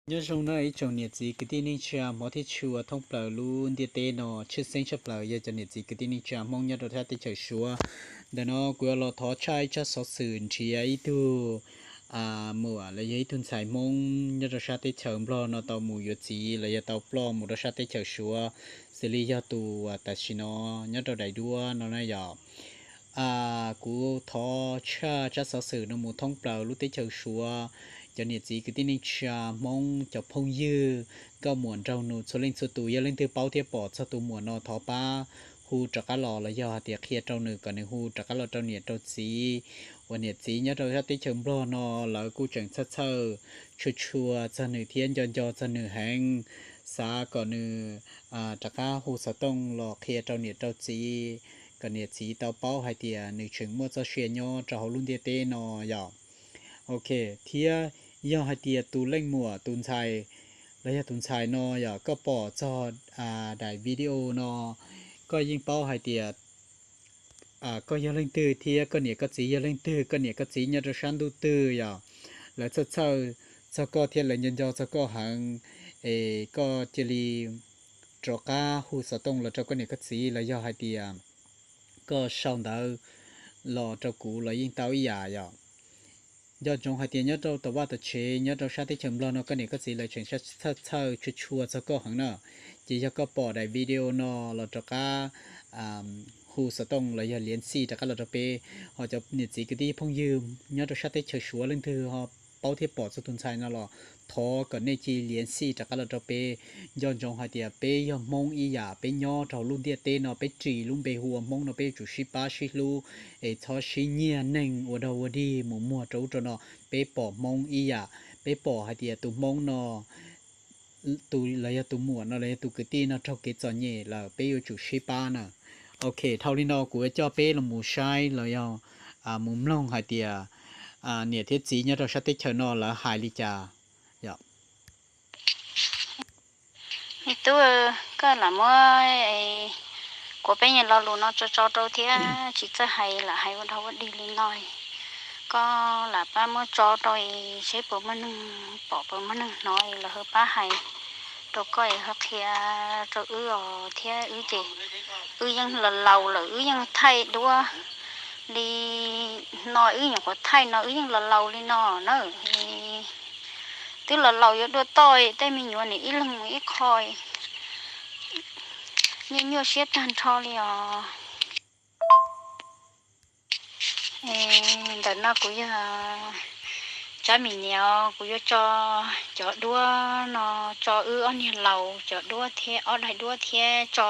Nyob zoo na ib tsoom niam txiv kwv tij neej tsa Hmoob thiab tshua thoob plaws lub ntiaj teb no, tshwj xeeb tshaj plaws yog cov niam txiv kwv tij neej tsa Hmoob nyob rau sab teb chaws Suav. Ntawm no kuv yuav los thov tshaj ib tsab xov xwm nrhiav ib tug muam los yog ib tug ntxhais Hmoob nyob rau sab teb chaws Nplog no tau mus yuav txiv los yog tau ploj mus rau sab teb chaws Suav, xws li yog tus tam sim no nyob rau daim duab no na yom. Kuv thov tshaj tsab xov xwm no mus thoob plaws lub teb chaws Suav, cov niam txiv kwv tij neej tsa Hmoob cov phooj ywg, nkauj muam nraug nus txhua leej txhua tus, yog leej twg paub thiab pom txog tus muam no thov pab hu rov qab los los yog hais tias qhia rau nws kom nws hu rov qab los rau niam rau txiv. Uas niam txiv nyob rau sab teb chaws Nplog no lawv kuj tseem txhawj txhawj tshua tshua txog nws thiab nco nco txog nws heev, xav kom nws rov qab hu xov tooj los qhia rau niam rau txiv, kom niam txiv tau paub hais tias nws tseem muaj txoj sia nyob rau hauv lub ntiaj teb no yom. Ok, thiab yog hais tias tus leej muam tus ntxhais los yog tus ntxhais no yog koj pom txog daim video no, koj yeej paub hais tias koj yog leej twg thiab koj niam koj txiv yog leej twg, koj niam koj txiv nyob rau sab ntuj twg yom. Lawv txhawj txhawj txog koj thiab lawv nco nco txog koj heev, es koj cia li rov qab hu xov tooj los rau koj niam koj txiv los yog hais tias koj sau ntawv los rau kuv los yeej tau ib yam yom. Nco ntsoov hais tias nyob rau tom vaj tom tsev nyob rau sab teb chaws Nplog no koj niam koj txiv lawv tseem txhawj txhawj tshua tshua txog koj heev na. Ces yog koj pom daim video no los rov qab hu xov tooj los yog liav xij rov qab los rau peb. Ho cov niam txiv kwv tij phooj ywg nyob rau sab teb chaws Suav leej twg ho paub thiab pom txog tus ntxhais no los thov kom nej cia li liav xij rov qab los rau peb. Nco ntsoov hais tias peb yog Hmoob ib yam, peb nyob rau hauv lub ntiaj teb no peb ris lub npe hu ua Hmoob no peb yuav tsum sib pab sib hlub, es txhob sib nyiag neeg ua dog ua dig mus muag rau ub rau no. Peb pom Hmoob ib yam, peb pom hais tias tus Hmoob no tus los yog tus muam no los yog tus kwv tij no raug kev txom nyem lawm peb yuav tsum sib pab na. Ok, dhau li no kuv yuav coj peb los mus saib los yog mus mloog hais tias niam thiab txiv nyob rau sab teb chaws no lawv hais li cas. Me tub, koj lam muab kuv peb nyuag lo lus no tso tso rau thiab tsis txawj hais lam hais ua dog ua dig li no. Koj lam pab muab tso rau seb puas muaj neeg pom puas muaj neeg hnov los ho pab hais rau koj es ho qhia rau wb os thiab wb ces wb yeej los laus lawm wb yeej thaij duab li no wb nyuam qhuav thaij no wb yeej los laus li no na. Twb los laus yuav dua toj tej me nyuam nim ib leeg mus ib qho, nyuaj nyuaj siab tag nrho li os. Ntawm no kuv yog Tsab Mim niam, kuv yuav tso cov duab no tso wb ob niag laus cov duab thiab ob daim duab thiab tso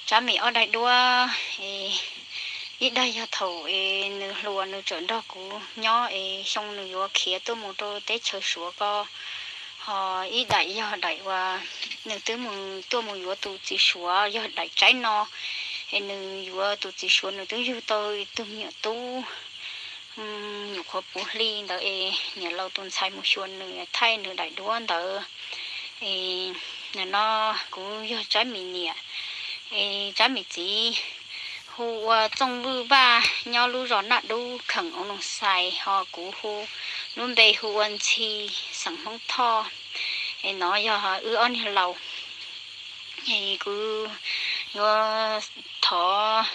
Tsab Mim ob daim duab. Ib daim yog thaum nws hluas nws tseem nrog kuv nyob es xyoo nws yuav khiav tuaj mus rau teb chaws Suav ko. Ho ib daim yog daim uas nws twb mus tuaj mus yuav tus txiv Suav yog daim tsaib no. Es nws yuav tus txiv Suav nws twb yug tau tus me nyuam tub nyuam qhuav puv hli ntawd es niam laus tus ntxhais mus xyuas nws thaij nws daim duab ntawd. Es nim no kuv yog Tsab Mim niam, es Tsab Mim txiv hu ua Txooj Vwj Vaj nyob lub zos Naj Dub kheem Oos Loos Xais, ho kuv hu lub npe hu ua Ntxhi xeem Hmoob Thoj. Es no yog wb ob niag laus. Es kuv yuav thov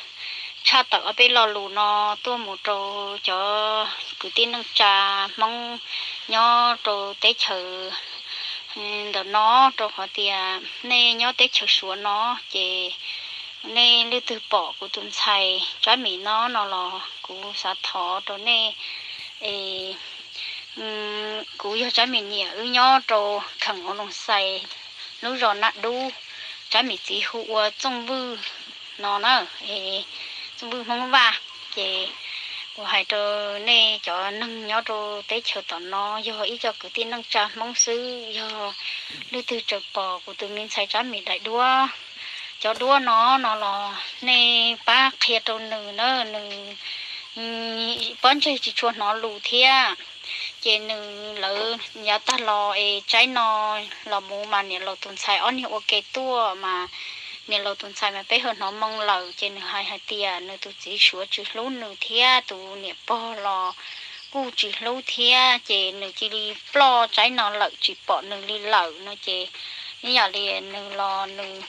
tshaj tawm ob peb lo lus no tuaj mus rau cov kwv tij neej tsa Hmoob nyob rau teb chaws ntawm no, rau qhov tias nej nyob teb chaws Suav no ces nej leej twg pom kuv tus ntxhais Tsab Mim no no los kuv xav thov rau nej. Es kuv yog Tsab Mim niam, wb nyob rau kheem Oos Loos Xais, lub zos Naj Dub. Tsab Mim txiv hu ua Txooj Vwj no na, Txooj Vwj Hmoob Vaj. Ces kuv hais rau nej cov neeg nyob rau teb chaws tom no, yog ib co kwv tij neej tsa Hmoob xwb, yog leej twg tseem pom kuv tus me ntxhais Tsab Mim daim duab, cov duab no no los nej pab qhia rau nws na, nws pob ntseg tsis tshua hnov lus thiab. Ces nws lawv yav tag los es tsaib no los mus mas niam laus tus ntxhais ob niag ua ke tuaj mas niam laus tus ntxhais mas peb ho hnov moo lawm, ces nws hais hais tias nws tus txiv Suav tsis hlub nws thiab tus niam pog los kuj tsis hlub thiab ces nws cia li ploj tsaib no lawm tsis pom nws li lawm no ces ib yam li nws los nws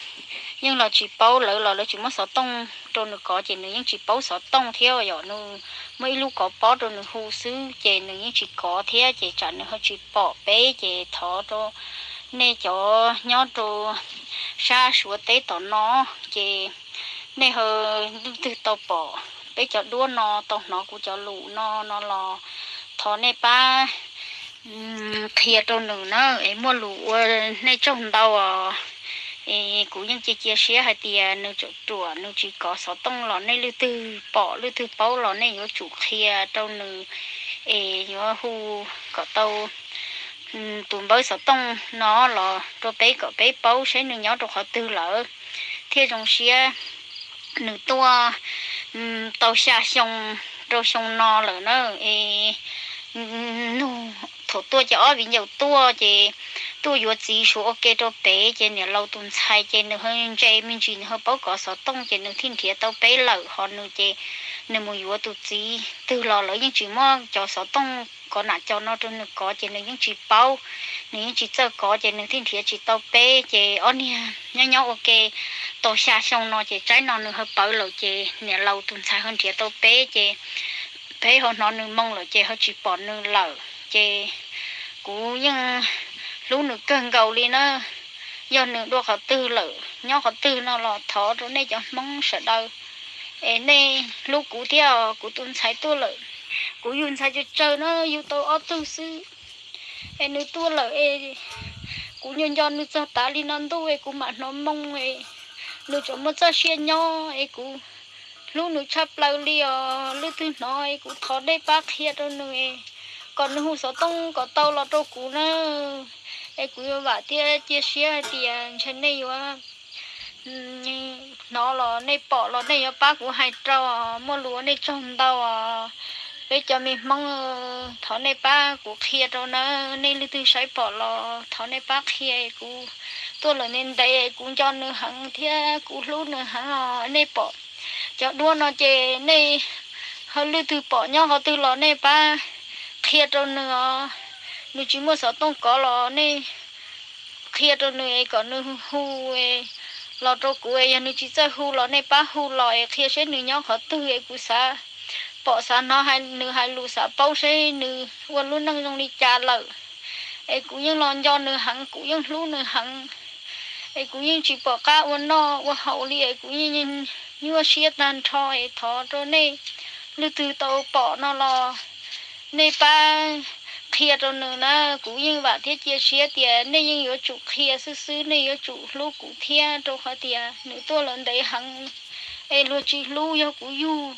yeej los tsis paub, lawv los lawv tsis muab xov tooj rau nws kov ces nws yeej tsis paub xov tooj thiab yom, nws muaj ib lub kov pob rau nws hu xwb ces nws yeej tsis kov thiab ces tsam nws ho tsis pom peb ces thov rau nej cov nyob rau sab Suav teb tom no ces nej ho leej twg tau pom peb cov duab no, tau hnov kuv cov lus no no los thov nej pab qhia rau nws na es muaj lus ua nej tsaug ntau os. Es kuv yeej cia cia siab hais tias nws tseem ruam nws tsis kov xov tooj los nej leej twg pom leej twg paub los nej yuav tsum qhia rau nws es yuav hu kom tau tus npawb xov tooj no los rau peb kom peb paub saib nws nyob rau qhov twg lawm thiaj zoo siab. Nws tuaj tau xya xyoo rau xyoo no lawm na es nug thaum tuaj ces ob viv ncaus tuaj ces tuaj yuav txiv Suav ua ke rau pem ces niam laus tus ntxhais ces nws ho ntse me ntsis nws ho paub kov xov tooj ces nws thiaj nrhiav tau peb lawm ho nws ces nws mus yuav tus txiv twg los lawv yeej tsis muab cov xov tooj kov nam cov no rau nws kov ces nws yeej tsis paub, nws yeej tsis txawj kov ces nws thiaj nrhiav tsis tau peb ces ob niag nyob nyob ua ke tau xya xyoo no ces tsaib no nws ho pawv lawm ces niam laus tus ntxhais ho nrhiav tau peb ces peb ho hnov nws moo lawm ces ho tsis pom nws lawm ces kuv yeej hlub nws kawg nkaus li na. Yog nws dua qhov twg lawm nyob qhov twg no los thov rau nej cov Hmoob sawv daws es nej hlub kuv thiab os. Kuv tus ntxhais tuaj lawm, kuv yug ntxhais tsawg tsawg na, yug tau ob tug xwb es nws tuaj lawm es kuv nco nco nws txog tav li no ntuj es kuv mam hnov moo es nws tseem muaj txoj sia nyob es kuv hlub nws tshaj plaws li os. Leej twg hnov es kuv thov nej pab qhia rau nws es kom nws hu xov tooj kom tau los rau kuv na. Es kuv yuav vam thiab cia siab hais tias ntshe nej yuav hnov los nej pom los nej yuav pab kuv hais rau, muaj lus ua nej tsaug ntau os. Peb cov me Hmoob, thov nej pab kuv qhia rau na, nej leej twg saib pom los thov nej pab qhia. Kuv tuaj lawm ntev ntev kuv nco nws heev thiab kuv hlub nws heev os. Nej pom cov duab no ces nej ho leej twg pom nyob qhov twg los nej pab qhia rau nws os. Nws tsis muaj xov tooj kov los nej qhia rau nws es kom nws hu los rau kuv, yog nws tsis txawj hu los nej pab hu los es qhia seb nws nyob qhov twg es kuv xav pom xav hnov nws hais lus, xav paub seb nws ua lub neej zoo li cas lawm. Es kuv yeej los nco nws heev, kuv yeej hlub nws heev, es kuv yeej tsis pom qab ua noj ua haus li es kuv yeej nyuaj siab tag nrho es thov rau nej leej twg tau pom no los nej pab qhia rau nws na. Kuv yeej vam thiab cia siab tias nej yeej yuav tsum qhia xwb xwb, nej yuav tsum hlub kuv thiab rau qhov tias nws tuaj lawm ntev heev es luag tsis hlub yog kuv yug,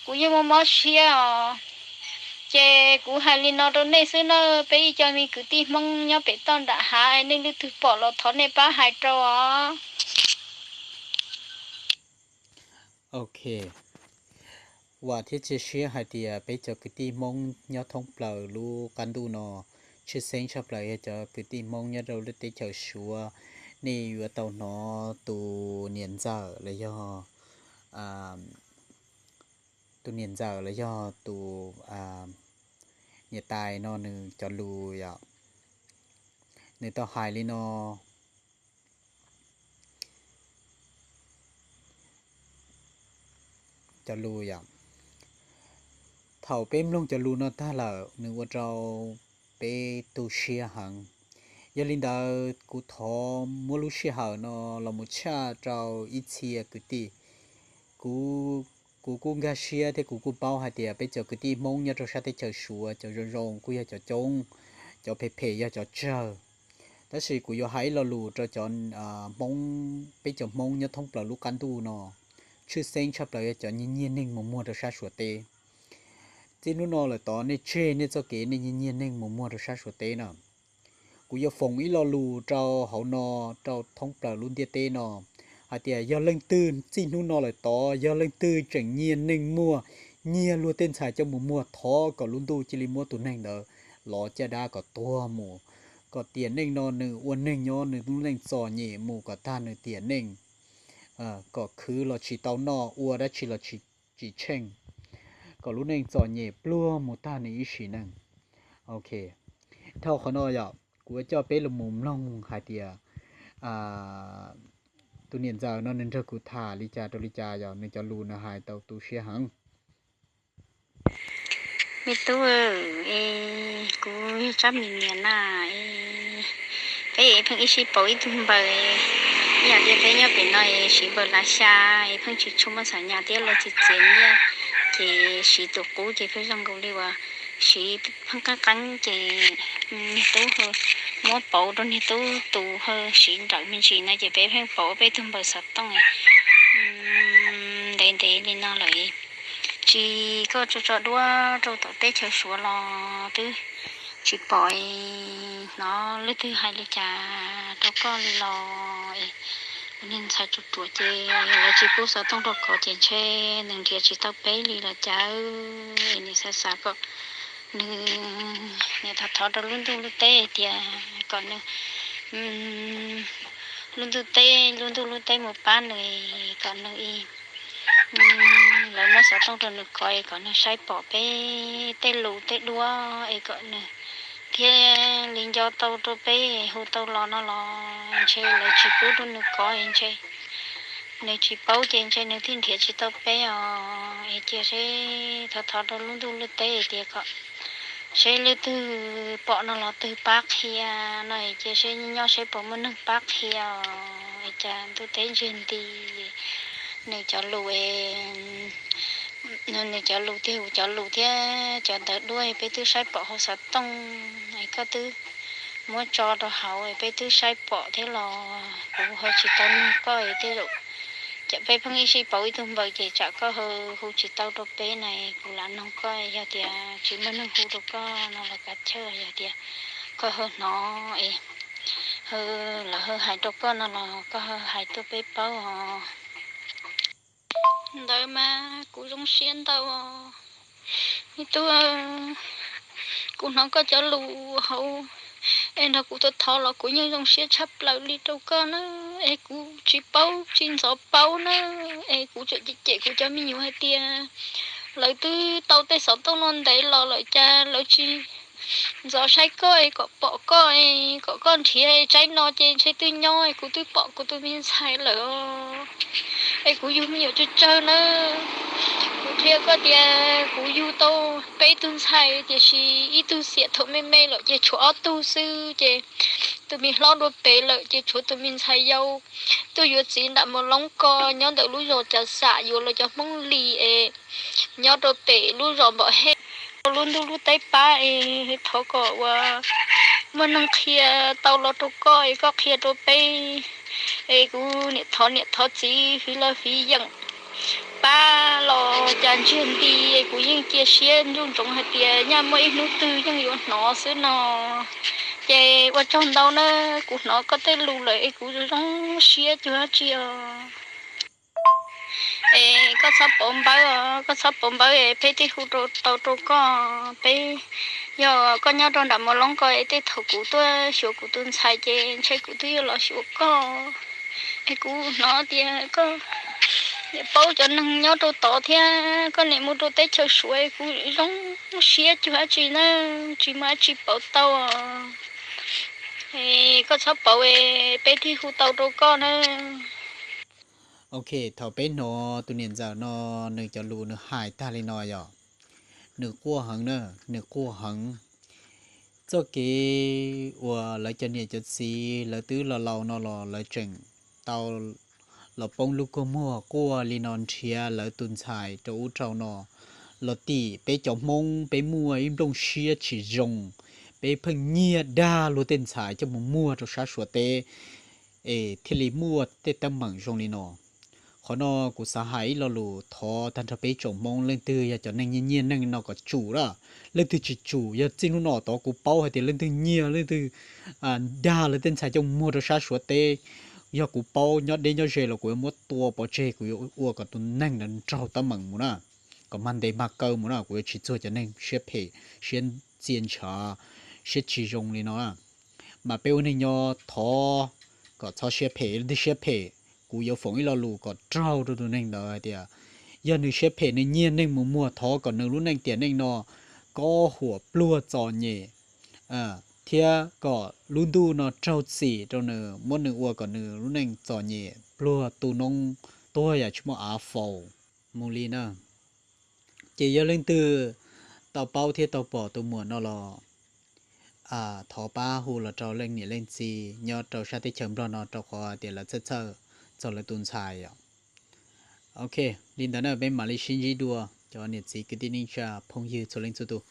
kuv yeej muaj mob siab os. Ces kuv hais li no rau nej xwb na, peb ib co me kwv tij Hmoob nyob pem toj nram hav, nej leej twg pom los thov nej pab hais rau os. Ok, vam thiab cia siab hais tias peb cov kwv tij Hmoob nyob thoob plaws lub qab ntuj no, tshwj xeeb tshaj plaws yog cov kwv tij Hmoob nyob rau lub teb chaws Suav, nej yuav tau hnov tus niam ntxawm los yog tus niam ntxawm los yog tus niam tais no nws cov lus yom. Nws tau hais li no, cov lus yom. Thaum peb mloog cov lus no tag lawm nws ua rau peb tu siab heev. Yog li ntawd kuv thov muab lub sij hawm no los mus tshaj rau ib txhia kwv tij. Kuv, kuv kuj nkag siab thiab kuv kuj paub hais tias peb cov kwv tij Hmoob nyob rau sab teb chaws Suav cov zoo zoo kuj yog cov coob, cov phem phem yog cov tsawg. Tab sis kuv yuav hais ib lo lus rau cov Hmoob, peb cov Hmoob nyob thoob plaws lub qab ntuj no, tshwj xeeb tshaj plaws yog cov nyiag nyiag neeg mus muag rau sab Suav teb. Txij hnub no lawm tod nej tseg nej txoj kev nej nyiag nyiag neeg mus muag rau sab Suav teb na. Kuv yuav foom ib lo lus rau hauv no, rau thoob plaws lub ntiaj teb no, hais tias yog leej twg txij hnub no lawm tod yog leej twg tseem nyiag neeg muag, nyiag luag tej ntxhais coj mus muag, thov kom lub ntuj cia li muab tus neeg ntawd lov caj dab kom tuag mus, kom tiam neej no nws ua neeg nyob nws lub neej txom nyem mus kom tag nws tiam neej, kom khwv los tsis tau noj, ua dab tsi los tsis tsheej. kom lub neej txom nyem pluag mus tag nws ib sim neej. Ok, dhau qhov no yog kuv yuav coj peb los mus mloog hais tias tus niam ntxawm no nws nrog kuv tham li cas rau li cas, yog nws cov lus nws hais tau tu siab heev. Me tub, es kuv yog Tsab Mis Niam na, es peb pheej ib sij pauv ib tug npaws, ib yam li peb nyob pem no es siv npaws lav xya, es pheej tsis tshua muaj xas nyas thiab los txiv txiav nyiaj, ces siv tus qub ces pheej zoo nkaus li uas siv pheej qeeb qeeb ces niag tub muab pauv rau niag tub tus ha siv nrawm me ntsis no ces peb pheej pauv peb tug npaws xov tooj ntev ntev li no lawm. Tsis koj tso tso duab rau tom teb chaws Suav los twb tsis pom hnov leej twg hais li cas rau koj li los, niag ntxhais ruam ruam ces lawv tsis pub xov tooj rau koj ces ntshe nws nrhiav tsis tau peb li los cas. Nws xav xav kom nws, nws thov thov rau lub ntuj lub teb tias kom nws lub ntuj teb, lub ntuj lub teb mus pab nws, kom nws, lawv muab xov tooj rau nws kov es kom nws saib pom peb tej lus tej duab es kom nws thiaj li nco tau rau peb hu tau los no los ntshe lawv tsis pub rau nws kov es ntshe nws tsis paub ces ntshe nws thiaj nrhiav tsis tau peb os. Es cia seb thov thov rau lub ntuj lub teb tias kom seb leej twg pom no los twg pab qhia no es cia seb nyob seb puas muaj neeg pab qhia os. Es cas ntuj teb ntsiag nti, nws cov lus, nws cov lus tiag kuv cov lus thiab cov ntawv duab peb twb saib pom hauv xov tooj es koj twb muab tso rau hauv peb twb saib pom thiab los kuv ho tsis tau nug koj es tej zaum cas peb pheej ib sij pauv ib tug npaws ces tsam koj ho hu tsis tau rau peb na, kuv lam noog koj yog tias tsis muaj neeg hu rau koj no los kav chawj, yog tias koj ho hnov es lawv ho hais rau koj no los koj ho hais tuaj peb paub os. Ntawd mas kuv zoo siab ntau os. Me tub, kuv hnov koj cov lus hauv es nrog kuv thov thov los kuv yeej zoo siab tshaj plaws li rau koj na. Es kuv tsis paub tsis ntxov paub na, es kuv tseem cem cem kuv cov me nyuam hais tias lawv twb tau tej xov tooj no ntev los lawm cas lawv tsis ntxov saib koj es kom pom koj es kom koj nrhiav tsaib no ces ntshe twb nyob es kuv twb pom kuv tus me ntxhais lawm os. Es kuv yug me nyuam tsawg tsawg na. Kuv qhia koj tias kuv yug tau peb tug ntxhais tiam sis ib tug xiam thaum me me lawm ces tshuav ob tug xwb ces tus me hlob dua pem lawm ces tshuav tus me ntxhais yau tuaj yuav txiv nram Mos Loob ko nyob ntawm lub zos Cav Xam yuav los cov Hmoob Lis es nyob rau pem lub zos Npom Hej. Rau lub ntuj lub teb pab es thov kom uas muaj neeg qhia tau los rau koj es koj qhia rau peb. Es kuv niam thov niam thov txiv fiv lawv fiv yeem pab los cas ntsiag nti, kuv yeej cia siab ntsoov ntsoov hais tias nyaj muaj ib hnub twg yeej yuav hnov xwb no. Ces ua tsaug ntau na, kuv hnov koj tej lus lawm es kuv zoo siab cuag dab tsi os. Es koj txhob pauv npawb os, koj txhob pauv npawb es peb thiaj hu tau rau koj. Peb, yog koj nyob rau nram Mos Loob ko es tej thaum kuv tuaj xyuas kuv tus ntxhais ces ntshe kuv twb yuav los xyuas koj. Es kuv hnov tias koj niam paub cov neeg nyob rau tod thiab koj niam mus rau teb chaws Suav, kuv zoo siab cuag dab tsi na, tsis muaj dab tsi pauv tau. Es koj txhob pauv es peb thiaj hu tau rau koj na. Ok, thaum peb hnov tus niam ntxawm no nws cov lus nws hais tag li no yog, nws quaj heev na, nws quaj heev. Txoj kev uas lawv cov niam cov txiv lawv twb laus laus no los lawv tseem tau los poob lub kua muag quaj li no nrhiav lawv tus ntxhais rau ub rau no. Los tim peb cov Hmoob peb muaj ib nplooj siab tsis zoo, peb pheej nyiag dag luag tej ntxhais coj mus muag rau sab Suav teb, es thiaj li muaj tej teeb meem zoo li no. Qhov no kuv xav hais ib lo lus thov tag nrho peb tsoom Hmoob, leej twg yog cov neeg nyiag nyiag neeg no kom tsum lawm, leej twg tsis tsum, yog txij hnub no tod kuv paub hais tias leej twg nyiag leej twg dag lawv tej ntxhais coj mus muag rau sab Suav teb, yog kuv paub nyob deb nyob ze los kuv yuav muab tua pov tseg, kuv yuav ua kom tus neeg ntawd raug teeb meem mus na, kom mag ntes mag kaw mus na, kuv yuav tsis txuag cov neeg siab phem, siab txia ntshav, siab tsis zoo li no na. Mas peb ua neeg nyob thov kom txhob siab phem, leej twg siab phem kuv yuav foom ib lo lus kom raug rau tus neeg ntawd hais tias yog nws siab phem nws nyiag neeg mus muag thov kom nws lub neej tiam neej no kob huam pluag txom nyem, thiab kom lub ntuj no raug txim rau nws, muab nws ua kom nws lub neej txom nyem pluag tu noob tuag yam tsis muaj av faus mus li na. Ces yog leej twg tau paub thiab tau pom tus muam no los thov pab hu los rau leej niam leej txiv nyob rau sab teb chaws Nplog no rau qhov tias lawv txhawj txhawj txog lawv tus ntxhais os. Ok, li ntawd na peb mam li sib ntsib dua cov niam txiv kwv tij neej tsa phooj ywg txhua leej txhua tus.